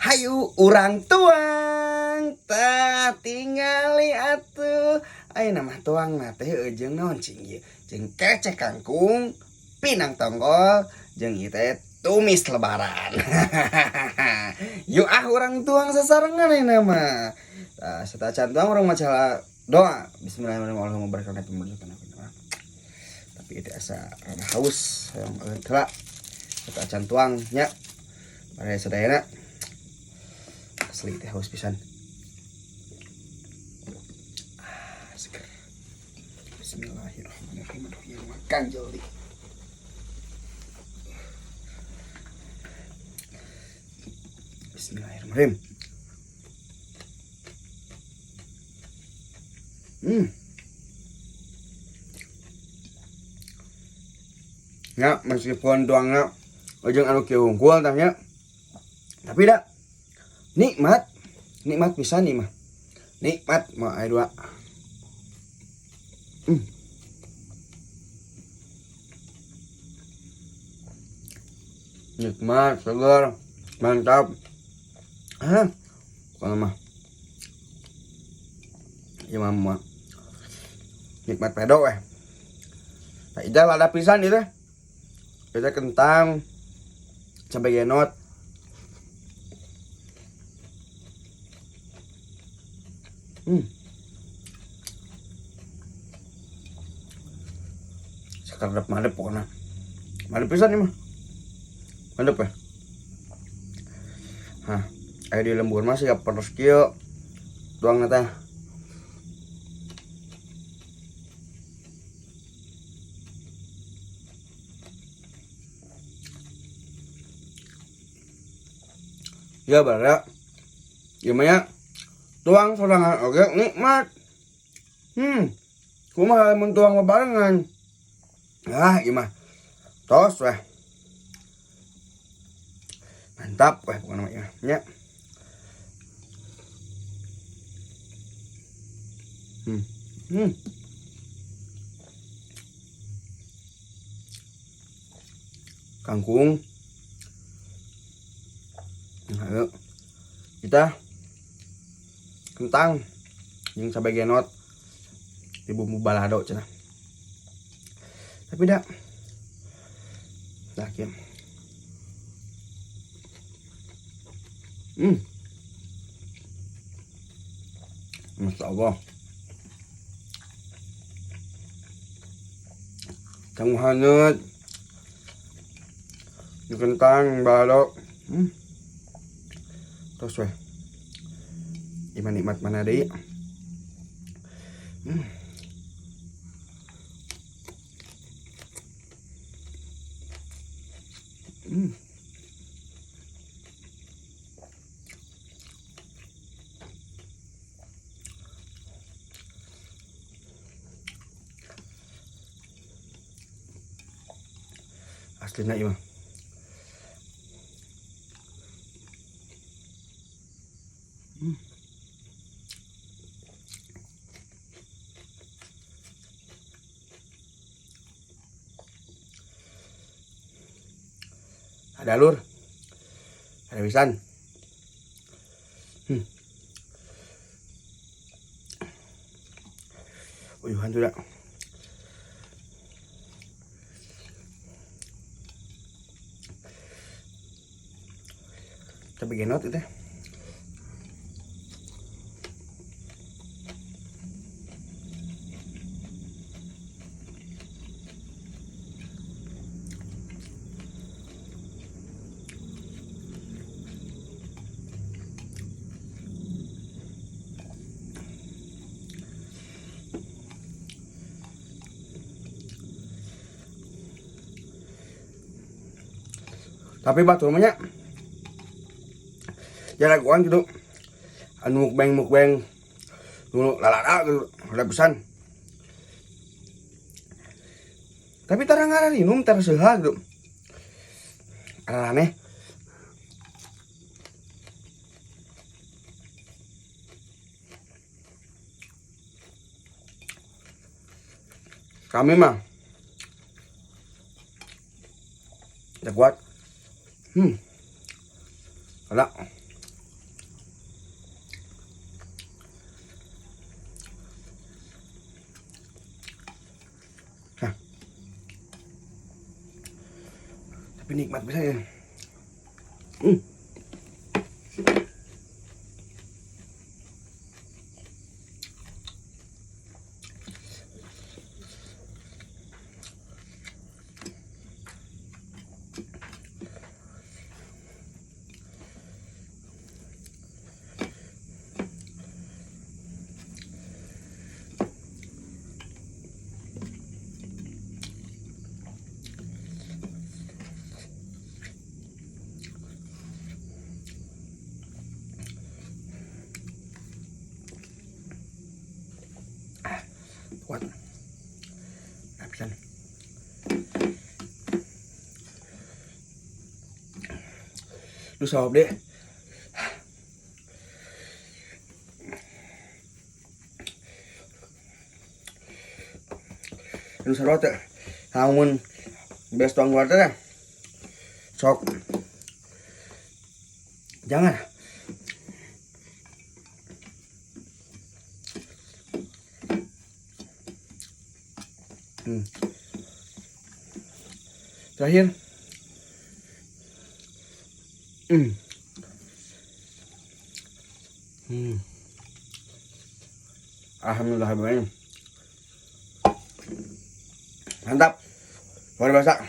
Hayu urang tuang, tah tingali atuh. Ayeuna mah tuang na teh jeung naon cing ieu? Jeung krecek kangkung, pinang tonggol, jeung ieu teh tumis lebaran. Yuk ah urang tuang sasarengan ayeuna mah. Tah sateuacan tuang urang maca doa. Bismillahirrahmanirrahim. Allahumma barik lana fi ma razaqtana. Tapi itu asa rada haus, hayang eureun heula. Sateuacan tuang nya. Baraya sadayana. Asli teh haus pisan. Ah, seger. Bismillahirrahmanirrahim. Aduh, ieu mah ganjel deui. Bismillahirrahmanirrahim. Ya, meskipun tuangna ujung anu kieu hungkul tah nya. Tapi dah nikmat, nikmat pisan nih mah. Nikmat mah aya dua. Nikmat, segar, mantap. Hah? Kalau mah. Ieu mah mah. Nikmat pedo weh. Nah, ijal ada pisan ieu teh. Ieu teh kentang, cabai genot. Sakardep madep pokoknya. Madep pisan ieu mah. Madep ya. Hah, aya di lembur mah siga pedes kieu. Tuangna teh. Ya bara. Ieu mah ya. Tuang sorangan oge nikmat. Kumaha lamun tuang bebarengan? Ah, ieu mah. Tos weh. Mantap weh pokona mah ieu nya. Kangkung. Nah, ayo. Kita kentang jeung cabai genot di bumbu balado cenah. Tapi dah. Dah kieu. Masya Allah. Kangkung haneut. Di kentang balado. Terus weh. Iman nikmat mana deui? Aslina ieu mah. Ada lur, ada pisan. Uyuhan tuh dah. Tapi genot itu. Tapi batur mah nya jaragoan gitu, anu mukbang mukbang dulu lalala gitu, udah pisan. Tapi tara ngararinum tara seuha gitu, aneh. Kami mah udah kuat. Ada. Tapi nikmat bisa ya. Kuat. Habisan. Lu sob deh. Nu sarua teh. Lamun beres tuang luar teh. Sok. Jangan. Terakhir. Alhamdulillah banyak. Mantap. Luar biasa.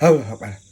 Apa?